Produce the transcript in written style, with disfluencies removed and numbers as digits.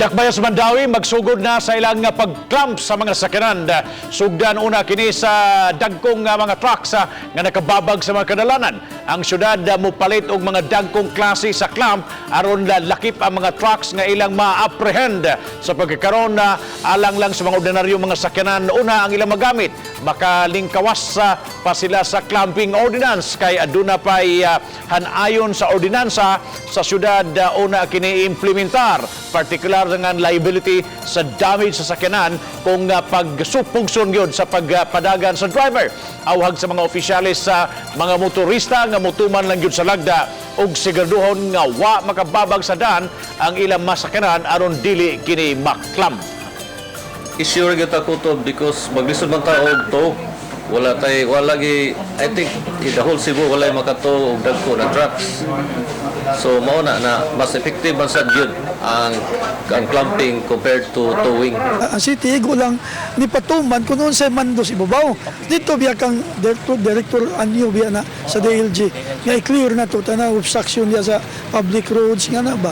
Dakbayan sa Mandaue magsugod na sa ilang pag-clamp sa mga sakyanan. Sugdan una kini sa dagkong mga trucks nga nakababag sa mga kadalanan. Ang syudad mopalit og mga dagkong klase sa clamp aron lakip ang mga trucks nga ilang ma-apprehend. Sa pagkakaroon na alang lang sa mga ordinaryo mga sakyanan una ang ilang magamit. Makalingkawas sa pa sila sa clamping ordinance kay aduna pay hanayon sa ordinansa sa syudad una kini implementar, partikular nga liability sa damage sa sakyanan kung pagsupugson gyud sa pagpadagan sa driver. Awhag sa mga opisyales sa mga motorista nga mutuman lang gyud sa lagda ug siguraduhon nga wa makababag sa daan ang ilang masakyanan aron dili kini ma-clamp. Issue ra gyud ta kutob because maglisod man ta og tow. Wala tay, wala gi, I think in the whole Cebu walay maka-tow og dagko na trucks. So mao na na mas effective man sad gyud ang clamping compared to towing. Ang city igo lang ni patuman kung unsay mando sa ibabaw. Dito biya kang director anyo biya na sa DILG nga i-clear na to tanang obstruction niya sa public roads nga na ba.